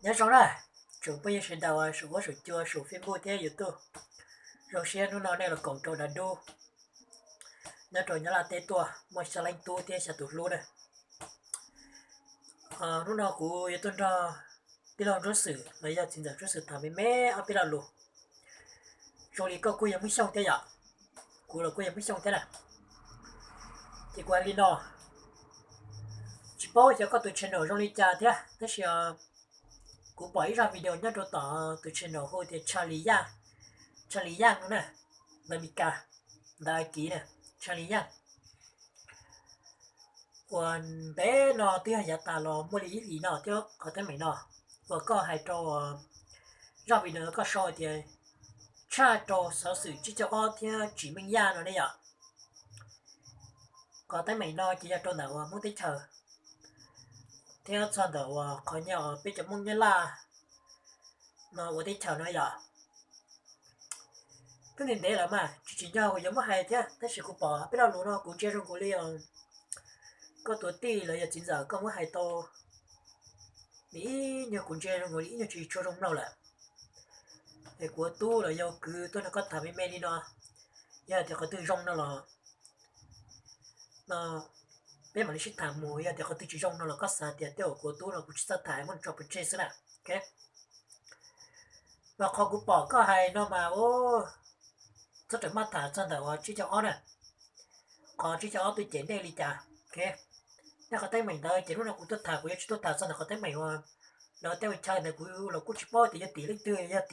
Nyob zoo na, tsoom phooj ywg sawv daws saum huab saum cua saum Facebook thiab YouTube. Zoo siab hnub no nej los koom rau dav dub nyob rau Nyab Laj teb tuaj muaj xya leej tub thiab xya tus hlub na. Hnub no kuv yuav tuaj nrog tij laug Ntsuab Xwm los yog txiv ntxawm Ntsuab Xwm tham me me ob peb lo lus. Zoo li koj kuj yog Hmoob Xyooj thiab yom, kuv los kuj yog Hmoob Xyooj thiab na. Ces kuv hais li no, tsis paub xyov koj tus channel zoo li cas thiab tab sis kuv pom ib zaj video nyob rau tom tus channel hu tias Charlie Yaj, Charlie Yaj no na, ntawv Mis Kas, ntawv Akiv na, Charlie Yaj. Uas ntev no twb yog yav tas los muaj li ib hlis no thiab qhov teeb meem no uas koj hais rau zaj video koj sau tias tshaj rau xov xwm tsib caug ob thiab Tsim Meej Yaj no ne yom. Qhov teeb meem no ces yog rau ntawm uas Hmoob teb chaws thiab txog ntawm uas qhov nyiaj uas peb cov Hmoob Nyab Laj no ua teb chaws no yom. Twb ntev ntev lawm mas tsis tsim nyog kuv yuav muab hais thiab tab sis kuv pom peb lo lus no kuv ntsia zoo nkaus li koj tus tij los yog txiv ntxawm koj muab hais tau ib nyuag kuv ntsia zoo nkaus li ib nyuag tsis tshua zoo mloog lawm. Es kuv ua tub los yog kwv tuaj nrog koj tham me me li no, yog tias qhov twg zoo no los no peb mam li sib tham mus, yog tias qhov twg tsis zoo no los koj xav tias tej uas kuv ua tub no kuv tsis txawj tham muab tso pov tseg xwb na. Mas qhov kuv pom koj hais no mas txhob rawm maj tham txog ntawm uas tsib caug ob na, qhov tsib caug ob tuaj cem nej li cas. Nej qhov teeb meem ntawd ces hnub no kuv tuaj tham kuv yuav tsis tuaj tham txog ntawm qhov teeb meem uas lawv tej ua chaw ntawd kuv los kuj tsis paub tias yog tim leej twg yog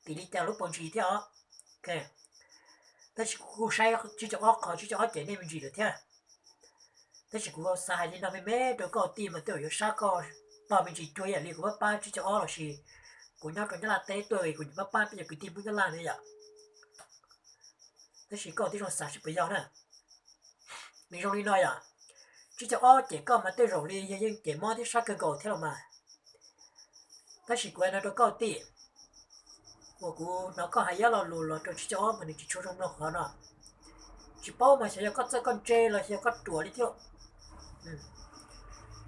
tim li cas lub paus ntsis thiab os. Tab sis kuv kuj saib tsib caug ob qhov tsib caug ob cem nej me ntsis lawm thiab. Tab sis kuv xav hais li no me me rau koj tij mas tej zaum yuav sab koj tog me ntsis cuag ib yam li kuv pab pab tsib caug ob los sis kuv nyob rau Nyab Laj teb tuaj kuv pab pab peb cov kwv tij Hmoob Nyab Laj na yom. Tab sis koj tib zoo xav seb puas yog na. Nws zoo li no yom, tsib caug ob cem koj mas tej zaum li yog yeej cem mob thiab sab kawg nkaus thiab los mas. Tab sis kuv hais no rau koj tij, uas kuv hnov koj hais ib lo lus los rau tsib caug ob mas nws tsis tshua zoo mloog qhov no. Tsis paub mas xyov yog koj txawj koj ntse los xyov koj ruam li thiab.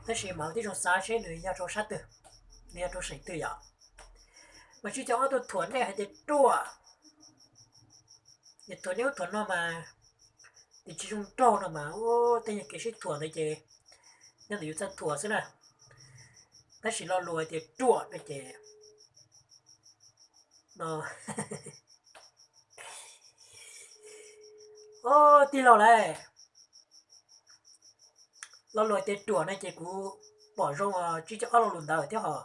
Tab sis mas tib zoo xav seb nws yog rau sab twg, nws yog rau seem twg yom. Mas tsib caug ob tuaj thuam nej hais tias ruam, thuam nej ub thuam no mas, nws tsis zoo nraug no mas ua tej nyuag kev sib thuam ntawd ces nyob ntawm yus txawj thuam xwb na. Tab sis lo lus hais tias ruam no ces no tij laug lauj, lo lus hais tias ruam no ces kuv pom zoo tsib caug ob lo lus ntawd thiab hos.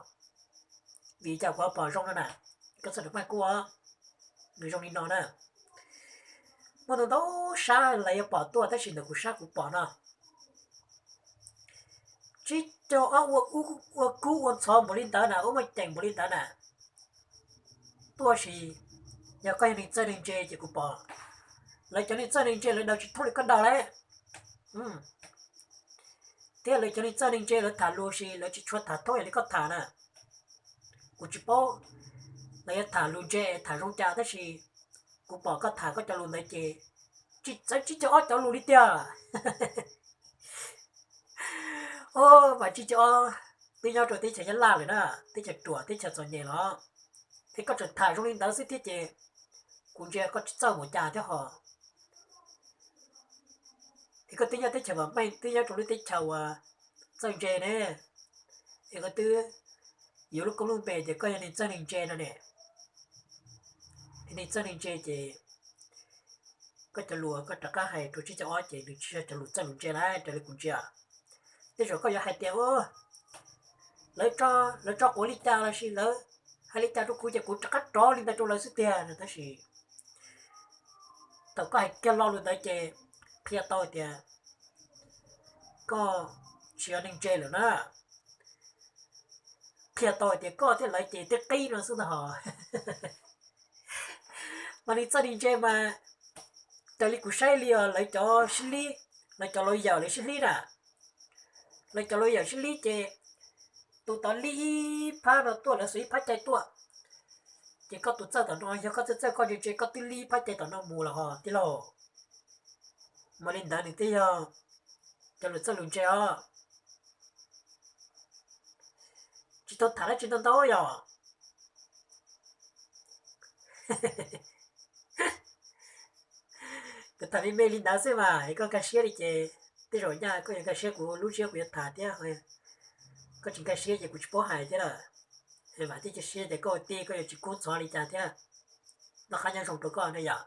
Vim cas kuv ho pom zoo no na, koj txhob rawm maj kub, nws zoo li no na. Muaj ntau ntau sab lawv yuav pom tuaj tab sis ntawm kuv sab kuv pom no, tsib caug ob ua kub ua ntxhov npaum li ntawd na, ua muaj ceem npaum li ntawd na. Tuaj sis yog koj yog neeg txawj neeg ntse ces kuv pom lawv cov neeg txawj neeg ntse lawv daws tsis thoob li koj daws lauj. Thiab lawv cov neeg txawj neeg ntse lawv tham lus sis lawv tsis tshua tham thoob yam li koj tham na. Kuv tsis paub lawv yuav tham lus ntse tham zoo cas tab sis kuv pom koj tham koj cov lus ntawd ces tsis txawv tsib caug ob cov lus li tiag. Mas tsib caug ob twb nyob rau teb chaws Nyab Laj lawm na, teb chaws ruam teb chaws txom nyem los, es koj tseem tham zoo li ntawd xwb thiab ces kuv ntsia koj tsis txawj mus cas thiab hos. Es koj twb nyob teb chaws vam meej twb nyob rau lub teb chaws uas txawj ntse ne, es koj twb yuav lub koob lub npe tias koj yog neeg txawj neeg ntse no ne. Neeg txawj neeg ntse ces koj cov lus koj rov qab hais rau tsib caug ob ces nws tsis yog cov lus txawj lus ntse lawm raws li kuv ntsia. Tej zaum koj yuav hais tias lawv, lawv tso quav li cas los sis lawv hais li cas rau kuv ces kuv rov qab rov li ntawd rau lawv xwb tiag no tab sis thaum koj hais kiag lo lus ntawd ces qhia tau tias koj tsis yog neeg ntse lawm na. Qhia tau tias koj thiab lawv ces twb qib no xwb ntag hos. Mas neeg txawj neeg ntse mas raws li kuv saib li os lawv cov sib hlib, lawv cov laus yawm lawv sib hlib na. Lawv cov laus yawm sib hlib ces tus tod lib ib phab no tuaj lawv xuas ib phab cai tuaj. Ces koj tus txawj tom no yog koj txawj txawj koj ntse ntse koj twb lib ib phab cai tom no mus los hos tij laug. Mas li ntawd nws twb yog cov lus txawj lus ntse os. Tsis Tau tham dab tsi ntau ntau yog. Kuv tham me me li ntawd xwb mas es koj nkag siab li ces tej zaum nyaj koj yuav nkag siab kuv lub ntsiab kuv yuav tham thiab. Koj tsis nkag siab ces kuv tsis paub hais thiab lawm. Vam thiab cia siab tias koj ua tij koj yuav tsis kub ntxhov li cas thiab. Noj qab nyob zoo rau koj ne yom.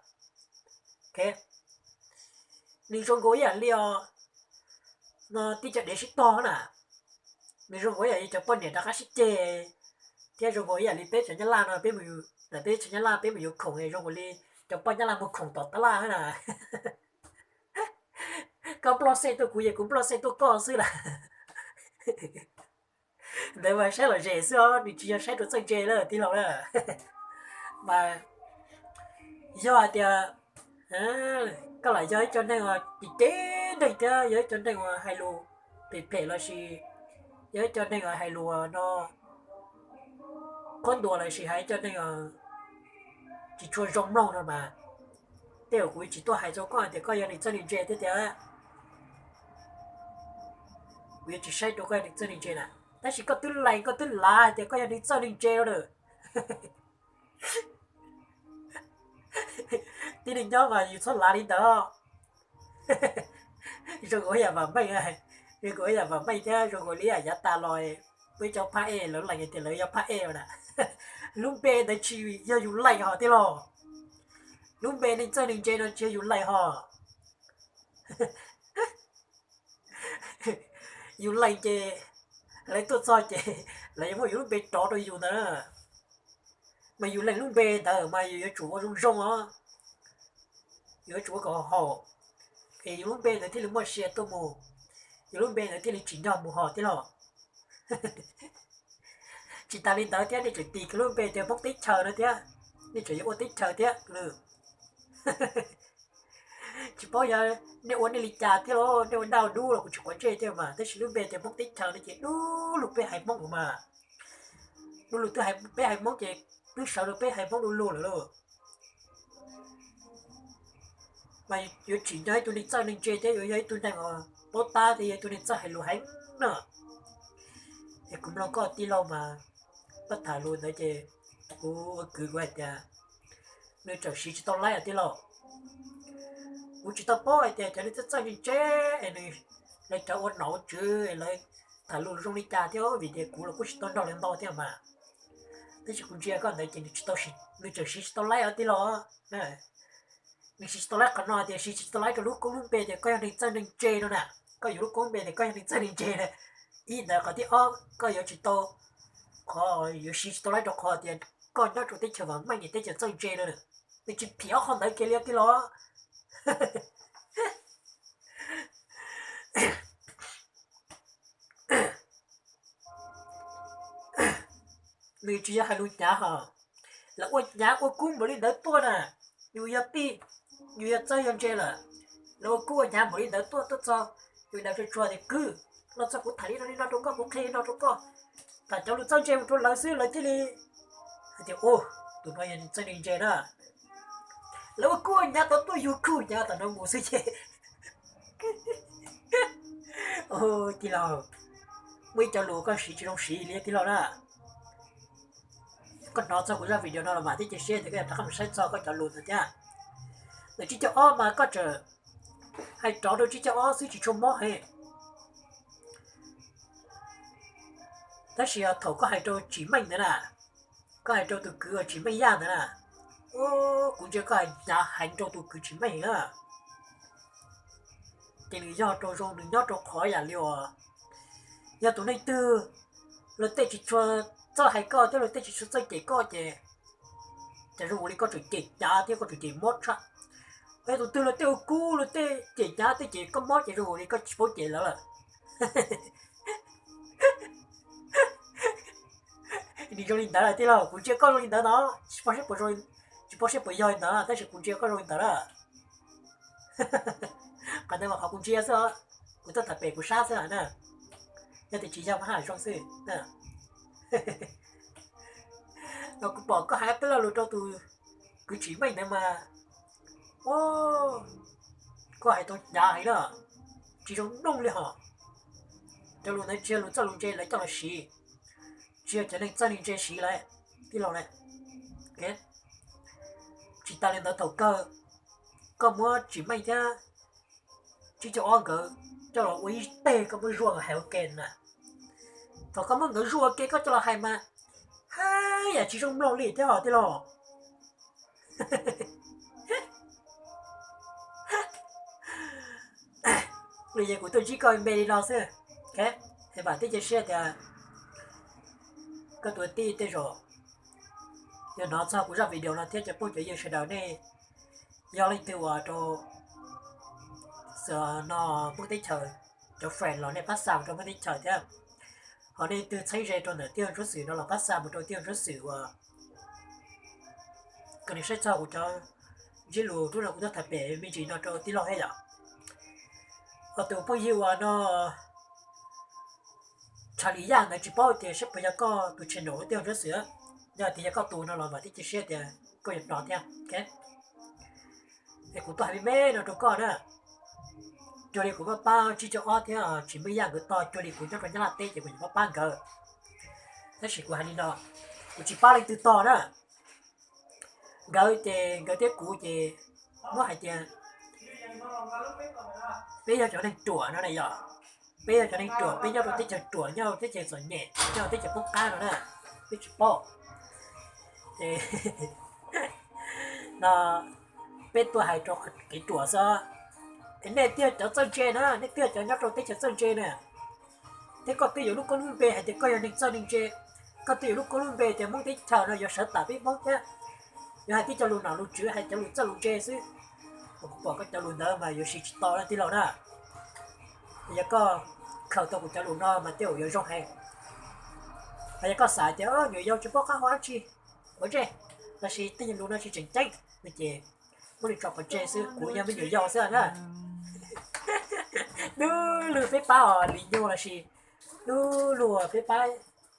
Nws zoo nkaus ib yam li os, no tib cov dev sib tog na, nws zoo nkaus ib yam li cov poj niam rov qab sib ceg, thiab zoo nkaus ib yam li peb cov Nyab Laj no peb mus, peb cov Nyab Laj peb mus yuav khoom zoo nkaus li cov poj Nyab Laj mus khoom tom tab laj na. Koj nploj xej tuaj kuv ces kuv nploj xej tuaj koj xwb lawm. Ntawd mas saib lom zem xwb os, nws tsis yog saib rau txawj ntse lawm tij laug na. Mas yog hais tias koj lam yog ib co neeg uas cev cev neeg thiab yog ib co neeg uas hais lus phem phem lossis yog ib co neeg uas hais lus no qhuab ntuas lossis hais ib co neeg tsis tshua zoo mloog no mas, tej zaum kuv tsis tuaj hais rau koj hais tias koj yog neeg txawj neeg ntse thiab tias kuv yuav tsis saib rau koj yog neeg txawj neeg ntse na. Tab sis koj twb lees koj twb lav hais tias koj yog neeg txawj neeg ntse no na. Tib neeg nyob mas yus txhob lav li ntawd. Zoo nkaus yam vam meej, zoo nkaus yam vam meej thiab zoo nkaus li yam yav tas los peb cov phab ej lawv lees tias lawv yog phab ej na. Lub npe ntawd tsis yog yus lees hos tij laug. Lub npe neeg txawj neeg ntse no tsis yog yus lees hos. Yus lees ces lawv tuaj txog ces lawv yuav muab yus lub npe rov rau yus ntawd. Mas yus lees lub npe ntawd mas yus yuav tsum ua zoo zoo os, yuav tsum ua kom haum, es yus lub npe ntawd thiaj li muaj sia tuaj mus, yus lub npe ntawd thiaj li tsim nyog mus hos tij laug. Tsis tas li ntawd thiab nej tseem tis kiag lub npe tias Hmoob teb chaws no thiab, nej tseem yuav ua teb chaws thiab. Tsis paub yog nej ua nej li cas thiab los nej ua daj ua dub los kuv tsis quav ntsej thiab mas, tab sis lub npe tias Hmoob teb chaws no ces dub lug peb haiv Hmoob lawm mas. Dub lug twb peb haiv Hmoob ces twb sawv rau peb haiv Hmoob du lug lawm lauj. Mas yuav tsim nyog ib tug neeg txawj neeg ntse thiab yuav yog ib tug neeg paub tab thiab yog ib tug neeg txawj hais lus heev na. Es kuv mloog koj tij laug mas koj tham lus ntawd ces kuv ua kwv kuv hais tias nws tseem siv tsis tau laib os tij laug. Kuv tsis tau paub hais tias cov neeg txawj txawj ntse ntse es nws, lawv cov ua nom ua tswv es lawv tham lus zoo li cas thiab vim tias kuv los kuj tsis tau nrog lawv ntau thiab mas. Tab sis kuv ntsia koj ntawd ces nws tseem siv tsis tau laib os tij laug. Nws siv tsis tau laib qhov no tias siv tsis tau laib rau lub koob lub npe tias koj yog neeg txawj neeg ntse no na. Koj yuav lub koob npe tias koj yog neeg txawj neeg ntse na. Ib ntawd qhov thib ob koj yuav tsis tau qhov, yuav siv tsis tau laib rau qhov tias koj nyob rau teb chaws vam meej es teb chaws txawj ntse no na. Nws tsis phim ob qho ntawd kiag li tij laug. Nws tsis yog hais lus hnyav hos, lawv ua hnyav ua kub npaum li ntawd tuaj na. Yus yog tij, yus yog txawj yog ntse lawm, lawv ua kub ua hnyav npaum li ntawd tuaj tuaj txog, yus dag tsuag tsuag tias kwv, los txog kuv tham li no li no rau koj, kuv qhia li no rau koj. Tham cov lus txawj ntse mus rau lawv xwb lawv thiaj li hais tias tus no yog txawj neeg ntse na. Lawv ua kub ua hnyav tau tuaj yus kub hnyav tom no mus xwb ces tij laug, muaj ib co lus koj siv tsis zoo siv li tij laug na. Koj hnov txog kuv zaj video no los mas thiab cia siab tias koj yuav rov qab mus saib txog koj cov lus ntawd thiab. Lawv tsib caug ob mas koj tseem hais rov rau tsib caug ob xwb tsis tshua mob heev. Tab sis thaum koj hais rau Tsim Meej ntawd na, koj hais rau tus kwv uas Tsim Meej Yaj ntawd na, kuv ntsia koj hais hnyav heev rau tus kwv Tsim Meej na. Ces nws yog rau zoo nws nyob rau qhov yam li uas yog tus neeg twg luag tej tsis tshua txawj hais koj thiab luag tej tsis tshua txawj cem koj ces, ces zoo ua li koj tseem cem hnyav thiab koj tseem cem mob tshaj. Yog tus twg luag tej ua kub luag tej cem hnyav tej ces koj mob ces zoo ua li koj tsis paub cem lawv lawm. Nws zoo li ntawd tij laug, kuv ntsia koj zoo li ntawd no, tsis paub saib puas zoo, tsis paub saib puas yog li ntawd tab sis kuv ntsia koj zoo li ntawd na. Qhov ntawd mas qhov kuv ntsia xwb, kuv tuaj tham pem kuv sab xwb na. Yog tias tsis yog mas haj zoo xwb. Kuv pom koj hais peb lo lus rau tus kwv Tsim Meej ntawd mas, koj hais tau hnyav heev na, tsis zoo mloog li hos. Cov lus ntawd tsis yog lus txawj lus ntse lawv coj los siv. tsis yog cov neeg txawj neeg ntse siv lawm tij laug na. Tsis tas li ntawd thaum kawg koj muab Tsim Meej thiab Tsib Caug Ob nkawd coj los ua ib teg koj muab zuaj hais ua ke na. Thaum koj muab nkawd zuaj ua ke koj coj los hais mas haj yam tsis zoo mloog li thiab os tij laug. Li ces kuv tuaj ntsib koj me li no xwb. Es vam thiab cia siab tias koj tus tij tej zaum yog hnov txog kuv zaj video no thiab cov phooj cov ywg sawv daws nej yog leej twg uas rau no Hmoob teb chaws, cov friend los nej pab xa mus rau Hmoob teb chaws thiab, ho nej twg txheeb ze rau ntawm tij laug Ntsuab Xwm no los pab xa mus rau tij laug Ntsuab Xwm uas koj nim saib txog kuv cov ntsiab lus rub no kuv tuaj tham pem me ntsis no rau tij laug thiab yom. Ho tus phooj ywg uas no Tshas Lis Yaj ntawd tsis paub tias saib puas yog koj tus channel tij laug Ntsuab Xwm. Yog tias yog koj tus no los vam thiab cia siab tias koj yuav hnov thiab. Es kuv tuaj hais me me no rau koj na, cuag li kuv pab pab Tsib Caug Ob thiab Tsim Meej Yaj nkawd tog, cuag li kuv nyob rau Nyab Laj teb ces kuv yuav pab pab nkawd. Tab sis kuv hais li no, kuv tsis pab leej twg tog na. Nkawd ces nkawd thiab kuv ces muab hais tias peb yog cov neeg ruam no na yom, peb yog cov neeg ruam, peb nyob rau teb chaws ruam, nyob rau teb chaws txom nyem, nyob rau teb chaws poob qab no na, peb tsis paub. Ces no peb tuaj hais rau kev ruam xwb. Es nej twb yog cov txawj ntse na, nej twb yog cov nyob rau teb chaws txawj ntse na, thiab koj twb yuav lub koob lub npe hais tias koj yog neeg txawj neeg ntse, koj twb yuav lub koob lub npe tias Hmoob teb chaws no yuav sawv tam peb Hmoob thiab, yuav hais tib co lus nom lus tswv, hais cov lus txawj lus ntse xwb. Kuv pom koj cov lus ntawd mas yuav siv tsis tau na tij laug na. Yog koj khaws tau kuv cov lus no mas tej zaum yuav zoo heev. Ho yog koj xav tias nyuam yaus tsis paub qab hau dab tsi, ua ntej, tab sis tej lus no tsis tseem ceeb no ces muab li tso pov tseg xwb, kuv yog me nyuam yaus xwb na. Lub lug peb pab os Lis Nyug lossis lub lug peb pab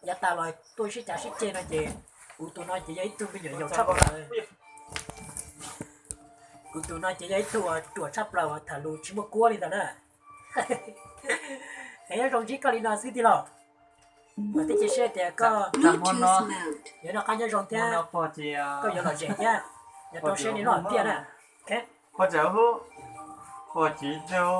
yav tas los tuaj sib cav sib ceg no ces kuv tus no ces yog ib tug me nyuam yaus tshaj plaws. Kuv tus no ces yog ib tug ruam tshaj plaws uas tham lus tsis muaj kuab li ntawd na. Es nyob zoo ntsib koj li no xwb tij laug. Vam thiab cia siab tias koj yuav noj qab nyob zoo thiab koj yuav lom zem thiab, yuav rau siab li loj tiag na. Pog tsev, pog tsev